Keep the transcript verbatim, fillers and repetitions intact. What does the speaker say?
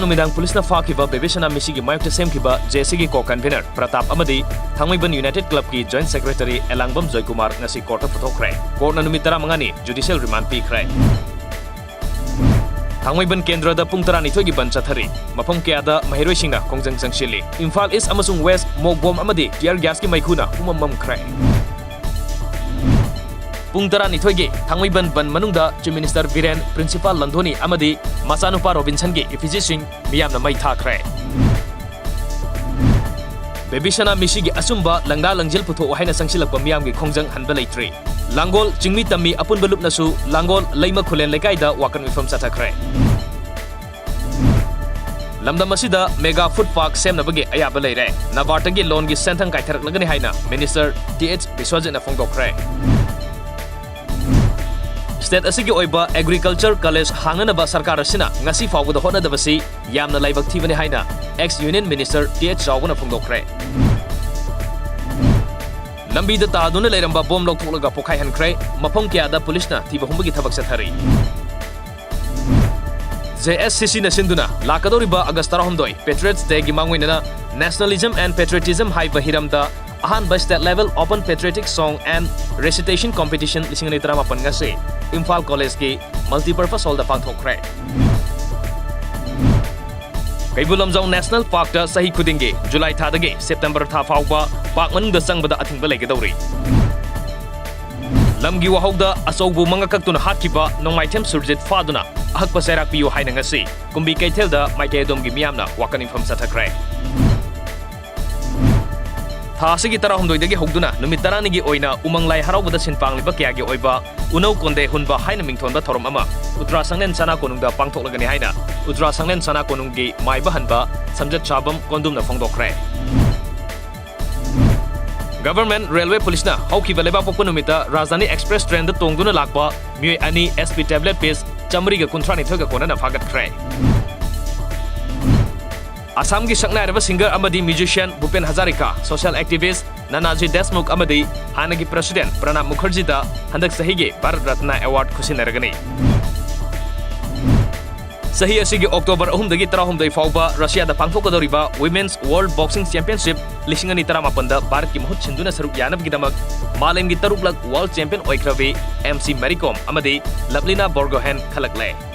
ꯅꯨꯃꯤꯗꯥꯡ ꯄꯨꯂꯤꯁꯅ ꯐꯥꯈꯤꯕ ꯕꯦꯕꯤꯁꯅꯥ ꯃꯤꯁꯤꯒꯤ ꯃꯥꯌꯣꯛꯇ ꯁꯦꯝꯈꯤꯕ ꯖꯦ ꯑꯦꯁ ꯁꯤꯒꯤ ꯀꯣ ꯀꯟꯚꯤꯅꯔ ꯄ꯭ꯔꯇꯥꯞ ꯑꯃꯗꯤ ꯊꯥꯡꯃꯩꯕꯟ ꯌꯨꯅꯥꯏꯇꯦꯗ ꯀ꯭ꯂꯕꯀꯤ ꯖꯣꯏꯟꯠ ꯁꯦꯀ꯭ꯔꯦꯇꯔꯤ ꯑꯦꯂꯥꯡꯕꯝ ꯖꯣꯏꯀꯨꯃꯥꯔ ꯉꯁꯤ ꯀꯣꯔꯠꯇ ꯄꯨꯊꯣꯛꯈ꯭ꯔꯦ꯫ ꯀꯣꯔꯠꯅ ꯅꯨꯃꯤꯠ ꯇꯔꯥꯃꯉꯥꯅꯤ ꯖꯨꯗꯤꯁꯤꯌꯦꯜ ꯔꯤꯃꯥꯟꯗ ꯄꯤꯈ꯭ꯔꯦ꯫ ꯊꯥꯡꯃꯩꯕꯟ ꯀꯦꯟꯗ꯭ꯔꯗ ꯄꯨꯡ ꯇꯔꯥꯅꯤꯊꯣꯏꯒꯤ ꯕꯟꯗ ꯆꯠꯊꯔꯤ꯫ ꯃꯐꯝ ꯀꯌꯥꯗ ꯃꯍꯩꯔꯣꯏꯁꯤꯡꯅ ꯈꯣꯡꯖꯪ ꯆꯪꯁꯤꯜꯂꯤ꯫ ꯏꯝꯐꯥꯜ ꯏꯁ ꯑꯃꯁꯨꯡ ꯋꯦꯁ ꯃꯣꯛ ꯕꯣꯝ ꯑꯃꯗꯤ ꯇꯤꯌꯔ ꯒ꯭ꯌꯥꯁꯀꯤ ꯃꯩꯈꯨꯅ ꯄꯨꯝꯃꯝ ꯃꯝꯈ꯭ꯔꯦ꯫ ꯄꯨꯡ ꯇꯔꯥꯅꯤꯊꯣꯏꯒꯤ ꯊꯥꯡꯃꯩꯕꯟ ꯕꯟꯗ ꯃꯅꯨꯡꯗ ꯆꯤꯐ ꯃꯤꯅꯤꯁꯇꯔ ꯕꯤꯔꯦꯟ, ꯄ꯭ꯔꯤꯟꯁꯤꯄꯥꯜ ꯂꯟꯗꯣꯅꯤ ꯑꯃꯗꯤ ꯃꯆꯥꯅꯨꯄꯥ ꯔꯣꯕꯤꯟꯁꯟꯒꯤ ꯏꯐꯤꯖꯤꯁꯤꯡ ꯃꯤꯌꯥꯝꯅ ꯃꯩ ꯊꯥꯈ꯭ꯔꯦ꯫ ꯕꯦꯕꯤꯁꯅꯥ ꯃꯤꯁꯤꯒꯤ ꯑꯆꯨꯝꯕ ꯂꯪꯗꯥ ꯂꯪꯖꯦꯜ ꯄꯨꯊꯣꯛꯎ ꯍꯥꯏꯅ ꯆꯪꯁꯤꯜꯂꯛꯄ ꯃꯤꯌꯥꯝꯒꯤ ꯈꯣꯡꯖꯪ ꯍꯟꯕ ꯂꯩꯇ꯭ꯔꯤ꯫ ꯂꯥꯡꯒꯣꯜ ꯆꯤꯡꯃꯤ ꯇꯝꯃꯤ ꯑꯄꯨꯟꯕ ꯂꯨꯞꯅꯁꯨ ꯂꯥꯡꯒꯣꯜ ꯂꯩꯃ ꯈꯨꯂꯦꯟ ꯂꯩꯀꯥꯏꯗ ꯋꯥꯀꯠ ꯃꯤꯐꯝ ꯆꯠꯊꯈ꯭ꯔꯦ꯫ ꯂꯝꯗꯝ ꯑꯁꯤꯗ ꯃꯦꯒꯥ ꯐꯨꯗ ꯄꯥꯔꯛ ꯁꯦꯝꯅꯕꯒꯤ ꯑꯌꯥꯕ ꯂꯩꯔꯦ꯫ ꯅꯕꯥꯔꯗꯇꯒꯤ ꯂꯣꯟꯒꯤ ꯁꯦꯟꯊꯪ ꯀꯥꯏꯊꯔꯛꯂꯒꯅꯤ ꯍꯥꯏꯅ ꯃꯤꯅꯤꯁꯇꯔ ꯇꯤ ꯑꯩꯆ ꯕꯤꯁ꯭ꯋꯖꯤꯠꯅ ꯐꯣꯡꯗꯣꯛꯈ꯭ꯔꯦ꯫ ꯁ꯭ꯇꯦꯠ ꯑꯁꯤꯒꯤ ꯑꯣꯏꯕ ꯑꯦꯒ꯭ꯔꯤꯀꯜꯆꯔ ꯀꯣꯂꯦꯖ ꯍꯥꯡꯅꯅꯕ ꯁꯔꯀꯥꯔ ꯑꯁꯤꯅ ꯉꯁꯤ ꯐꯥꯎꯕꯗ ꯍꯣꯠꯅꯗꯕꯁꯤ ꯌꯥꯝꯅ ꯂꯥꯏꯕꯛ ꯊꯤꯕꯅꯤ ꯍꯥꯏꯅ ex union minister T H ꯆꯥꯎꯕꯅ ꯐꯣꯡꯗꯣꯛꯈ꯭ꯔꯦ꯫ ꯂꯝꯕꯤꯗ ꯇꯥꯗꯨꯅ ꯂꯩꯔꯝꯕ ꯕꯣꯝ ꯂꯧꯊꯣꯛꯂꯒ ꯄꯣꯈꯥꯏꯍꯟꯈ꯭ꯔꯦ꯫ ꯃꯐꯝ ꯀꯌꯥꯗ ꯄꯨꯂꯤꯁꯅ ꯊꯤꯕ ꯍꯨꯝꯕꯒꯤ ꯊꯕꯛ ꯆꯠꯊꯔꯤ꯫ ꯖꯦ ꯑꯦꯁ ꯁꯤ ꯁꯤꯅ ꯁꯤꯟꯗꯨꯅ ꯂꯥꯛꯀꯗꯧꯔꯤꯕ ꯑꯥꯒꯁ ꯇꯔꯥꯍꯨꯝꯗꯣꯏ Patriots Dayꯒꯤ ꯃꯥꯡꯑꯣꯏꯅꯅ Nationalism and Patriotism ꯍꯥꯏꯕ ꯍꯤꯔꯝꯗ ꯑꯍꯥꯟꯕ State Level Open Patriotic Song and Recitation Competition ꯂꯤꯁꯤꯡ ꯑꯅꯤ ꯇꯔꯥꯃꯥꯄꯟ ꯉꯁꯤ ꯏꯝꯐꯥꯜ ꯀꯣꯂꯦꯖꯀꯤ Multipurpose Hallꯗ ꯄꯥꯡꯊꯣꯛꯈ꯭ꯔꯦ꯫ ꯀꯩꯕꯨꯜ ꯂꯝꯖꯥꯎ ꯅꯦꯁꯅꯦꯜ ꯄꯥꯔꯛꯇ ꯆꯍꯤ ꯈꯨꯗꯤꯡꯒꯤ ꯖꯨꯂꯥꯏ ꯊꯥꯗꯒꯤ ꯁꯦꯞꯇꯦꯝꯕꯔ ꯊꯥ ꯐꯥꯎꯕ ꯄꯥꯔꯛ ꯃꯅꯨꯡꯗ ꯆꯪꯕꯗ ꯑꯊꯤꯡꯕ ꯂꯩꯒꯗꯧꯔꯤ꯫ ꯂꯝꯒꯤ ꯋꯥꯍꯧꯗ ꯑꯆꯧꯕ ꯃꯉꯛ ꯀꯛꯇꯨꯅ ꯍꯥꯠꯈꯤꯕ ꯅꯣꯡꯃꯥꯏꯊꯦꯝ ꯁꯨꯔꯖꯤꯠ ꯐꯥꯗꯨꯅ ꯑꯍꯛꯄ ꯆꯩꯔꯥꯛ ꯄꯤꯌꯨ ꯍꯥꯏꯅ ꯉꯁꯤ ꯀꯨꯝꯕꯤ ꯀꯩꯊꯦꯜꯗ ꯃꯥꯏꯀꯩ ꯑꯗꯣꯝꯒꯤ ꯃꯤꯌꯥꯝꯅ ꯋꯥꯀꯠ ꯃꯤꯐꯝ ꯆꯠꯊꯈ꯭ꯔꯦ꯫ ꯊꯥ ꯑꯁꯤꯒꯤ ꯇꯔꯥꯍꯨꯝꯗꯣꯏꯗꯒꯤ ꯍꯧꯗꯨꯅ ꯅꯨꯃꯤꯠ ꯇꯔꯥꯅꯤꯒꯤ ꯑꯣꯏꯅ ꯎꯃꯪ ꯂꯥꯏ ꯍꯔꯥꯎꯕꯗ ꯁꯤꯟ ꯄꯥꯡꯂꯤꯕ ꯀꯌꯥꯒꯤ ꯑꯣꯏꯕ ꯎꯅꯧ ꯀꯣꯟꯗꯦ ꯍꯨꯟꯕ ꯍꯥꯏꯅ ꯃꯤꯡꯊꯣꯟꯕ ꯊꯧꯔꯝ ꯑꯃ ꯎꯇ꯭ꯔꯥ ꯁꯪꯂꯦꯟ ꯁꯅꯥ ꯀꯣꯅꯨꯡꯗ ꯄꯥꯡꯊꯣꯛꯂꯒꯅꯤ ꯍꯥꯏꯅ ꯎꯇ꯭ꯔꯥ ꯁꯪꯂꯦꯟ ꯁꯅꯥ ꯀꯣꯅꯨꯡꯒꯤ ꯃꯥꯏꯕ ꯍꯟꯕ ꯁꯝꯖꯠ ꯁꯥꯕꯝ ꯀꯣꯟꯗꯨꯝꯅ ꯐꯣꯡꯗꯣꯛꯈ꯭ꯔꯦ꯫ ꯒꯚꯔꯟꯃꯦꯟꯠ ꯔꯦꯜꯋꯦ ꯄꯨꯂꯤꯁꯅ ꯍꯧꯈꯤꯕ ꯂꯩꯕꯥꯛꯄꯣꯛꯄ ꯅꯨꯃꯤꯠꯇ ꯔꯥꯖꯙꯥꯅꯤ ꯑꯦꯛꯁꯄ꯭ꯔꯦꯁ ꯇ꯭ꯔꯦꯟꯗ ꯇꯣꯡꯗꯨꯅ ꯂꯥꯛꯄ ꯃꯤꯑꯣꯏ ꯑꯅꯤ ꯑꯦꯁ ꯄꯤ ꯇꯦꯕ꯭ꯂꯦꯠ ꯄꯤꯁ ꯆꯥꯃꯔꯤꯒ ꯀꯨꯟꯊ꯭ꯔꯥꯅꯤꯊꯣꯏꯒ ꯀꯣꯟꯅꯅ ꯐꯥꯒꯠꯈ꯭ꯔꯦ꯫ ꯑꯁꯥꯝꯒꯤ ꯁꯛꯅꯥꯏꯔꯕ ꯁꯤꯡꯒꯔ ꯑꯃꯗꯤ ꯃ꯭ꯌꯨꯖꯤꯁꯤꯌꯥꯟ ꯚꯨꯄꯦꯟ ꯍꯖꯥꯔꯤꯀꯥ, ꯁꯣꯁꯤꯌꯦꯜ ꯑꯦꯛꯇꯤꯚꯤꯁ꯭ꯠ ꯅꯥꯅꯥꯖꯤ ꯗꯦꯁꯃꯨꯈ ꯑꯃꯗꯤ ꯍꯥꯟꯅꯒꯤ ꯄ꯭ꯔꯦꯁꯤꯗꯦꯟꯠ ꯄ꯭ꯔꯅꯥꯕ ꯃꯨꯈꯔꯖꯤꯗ ꯍꯟꯗꯛ ꯆꯍꯤꯒꯤ ꯚꯥꯔꯠ ꯔꯠꯅ ꯑꯦꯋꯥꯔꯗ ꯈꯨꯠꯁꯤꯟꯅꯔꯒꯅꯤ꯫ ꯆꯍꯤ ꯑꯁꯤꯒꯤ ꯑꯣꯛꯇꯣꯕꯔ ꯑꯍꯨꯝꯗꯒꯤ ꯇꯔꯥꯍꯨꯝꯗꯣꯏ ꯐꯥꯎꯕ ꯔꯁꯤꯌꯥꯗ ꯄꯥꯡꯊꯣꯛꯀꯗꯧꯔꯤꯕ Women's World Boxing Championship ꯂꯤꯁꯤꯡ ꯑꯅꯤ ꯇꯔꯥꯃꯥꯄꯟꯗ ꯚꯥꯔꯠꯀꯤ ꯃꯍꯨꯠ ꯁꯤꯟꯗꯨꯅ ꯁꯔꯨꯛ ꯌꯥꯅꯕꯒꯤꯗꯃꯛ ꯃꯥꯂꯦꯝꯒꯤ ꯇꯔꯨꯛꯂꯛ world champion ꯑꯣꯏꯈ꯭ꯔꯕꯤ ꯑꯦꯝ ꯁꯤ ꯃꯦꯔꯤ ꯀꯣꯝ ꯑꯃꯗꯤ ꯂꯚꯂꯤꯅꯥ ꯕꯣꯔꯒꯣꯍꯦꯟ ꯈꯜꯂꯛꯂꯦ꯫